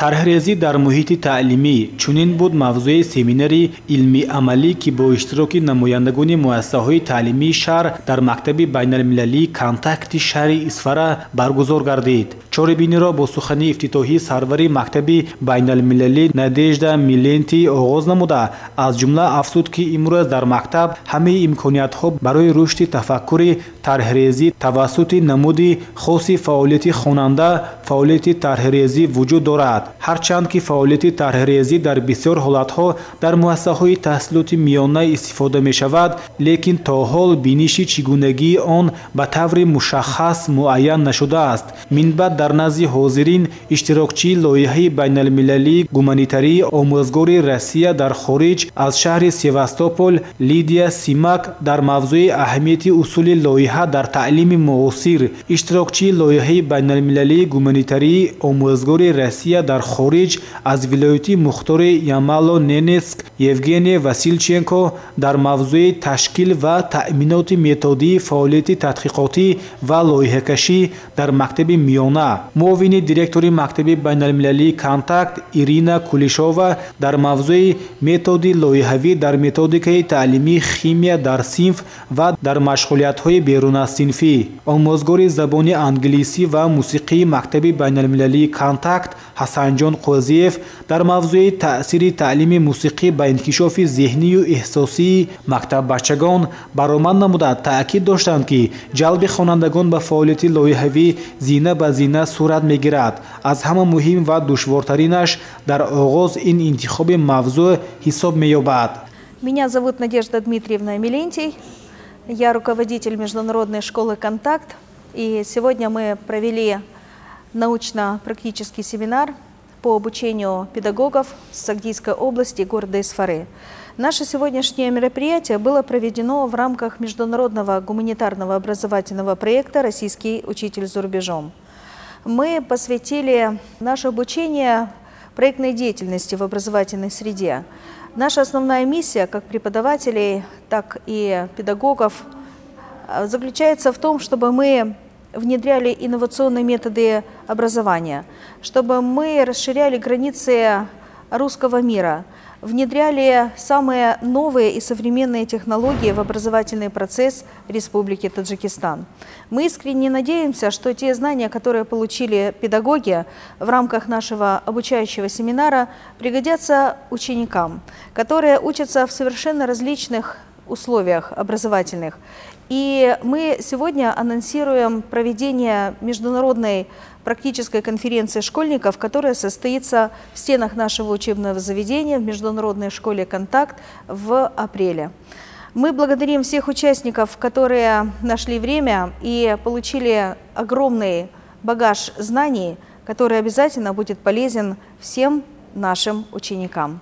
Тарҳрезӣ дар муҳити таълимӣ чунин буд мавзӯи семинари илмӣ-амалӣ, ки бо иштироки намояндагони муассисаҳои таълимии шаҳр дар мактаби байналмилалии «Контакти» шаҳри Исфара баргузор гардид. Чорабиниро бо сухани ифтитоҳии сарвари мактаби байналмилалӣ Надежда Милентий оғоз намуда, аз ҷумла афзуд, ки имрӯз дар мактаб ҳамаи имкониятҳо барои рушди тафаккури тарҳрезӣ тавассути намуди хоси фаъолияти хонанда, фаъолияти тарҳрезӣ, вуҷуд дорад. Ҳарчанд ки фаъолияти тарҳрезӣ дар бисёр ҳолатҳо дар муассисаҳои таҳсилоти миёна истифода мешавад, лекин то ҳол биниши чигунагии он ба таври мушаххас муайян нашудааст. Минбаъд дар назди ҳозирин иштирокчии лоиҳаи байналмилалии гуманитарии омӯзгори Россия дар хориҷ аз шаҳри Севастопол Лидия Симак дар мавзӯи аҳамияти усули лоиҳа дар таълими муосир, иштирокчии лоиҳаи байналмилалии гуманитарии омӯзгори Россия дар хориҷ аз вилояти мухтори Ямало-Ненецк Евгения Василченко дар мавзӯи ташкил ва таъминоти методии фаъолияти тадқиқотӣ ва лоиҳакашӣ дар мактаби миёна, муовини директори мактаби байналмилалии «Контакт» Ирина Кулишова дар мавзӯи методи лоиҳавӣ дар методикаи таълимии химия дар синф ва дар машғулиятҳои беруназсинфӣ, омӯзгори забони англисӣ ва мусиқии мактаби байналмилалии «Контакт» Ҳасанҷон Қозиев дар мавзӯи таъсири таълими мусиқӣ ба инкишофи зеҳнию эҳсосии мактаббачагон баромад намуда, таъкид доштанд, ки ҷалби хонандагон ба фаъолияти лоиҳавӣ зина ба зина сурат мегирад. Аз ҳама муҳим ва душвортаринаш дар оғоз ин интихоби мавзӯъ ҳисоб меёбад. Меня зовут Надежда Дмитриевна Милентий. Я руководитель международной школы «Контакт». И сегодня мы провели научно-практический семинар по обучению педагогов Согдийской области города Исфары. Наше сегодняшнее мероприятие было проведено в рамках международного гуманитарного образовательного проекта «Российский учитель за рубежом». Мы посвятили наше обучение проектной деятельности в образовательной среде. Наша основная миссия, как преподавателей, так и педагогов, заключается в том, чтобы мы внедряли инновационные методы образования, чтобы мы расширяли границы русского мира, внедряли самые новые и современные технологии в образовательный процесс Республики Таджикистан. Мы искренне надеемся, что те знания, которые получили педагоги в рамках нашего обучающего семинара, пригодятся ученикам, которые учатся в совершенно различных условиях образовательных. И мы сегодня анонсируем проведение международной практической конференции школьников, которая состоится в стенах нашего учебного заведения в Международной школе «Контакт» в апреле. Мы благодарим всех участников, которые нашли время и получили огромный багаж знаний, который обязательно будет полезен всем нашим ученикам.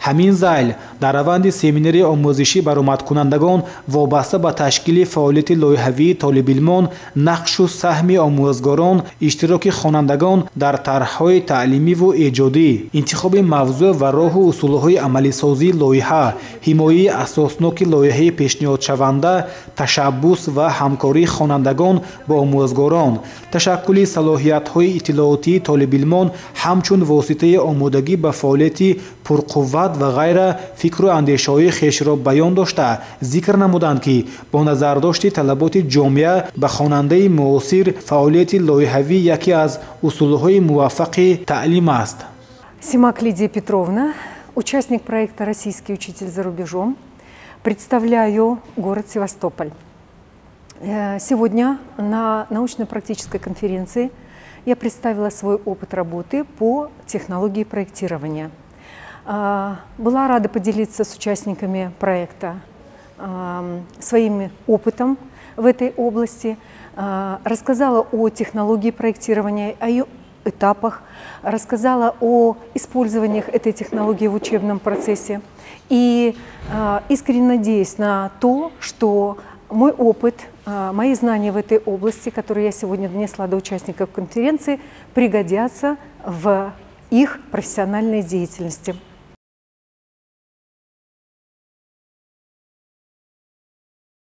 Ҳамин зайл дар раванди семинари омӯзишӣ баромадкунандагон вобаста ба ташкили фаъолияти лоиҳавии толибилмон, нақшу саҳми омӯзгорон, иштироки хонандагон дар тарҳҳои таълимиву эҷодӣ, интихоби мавзӯъ ва роҳу усулҳои амалисозии лоиҳа, ҳимояи асосноки лоиҳаи пешниҳодшаванда, ташаббус ва ҳамкории хонандагон бо омӯзгорон, ташаккули салоҳиятҳои иттилоотии толибилмон ҳамчун воситаи омодагӣ ба фаъолияти пурқувват ва ғайра фикру андешаҳои хешро баён дошта, зикр намуданд, ки бо назардошти талаботи ҷомеа ба хонандаи муосир фаъолияти лоиҳавӣ яке аз усулҳои муваффақи таълим аст. Симак Лидия Петровна, участник проекта «Российский учитель за рубежом». Представляю город Севастополь. Сегодня на научно-практической конференции я представила свой опыт работы по технологии проектирования. Была рада поделиться с участниками проекта своим опытом в этой области, рассказала о технологии проектирования, о ее этапах, рассказала о использованиях этой технологии в учебном процессе. И искренне надеюсь на то, что мой опыт, мои знания в этой области, которые я сегодня донесла до участников конференции, пригодятся в их профессиональной деятельности.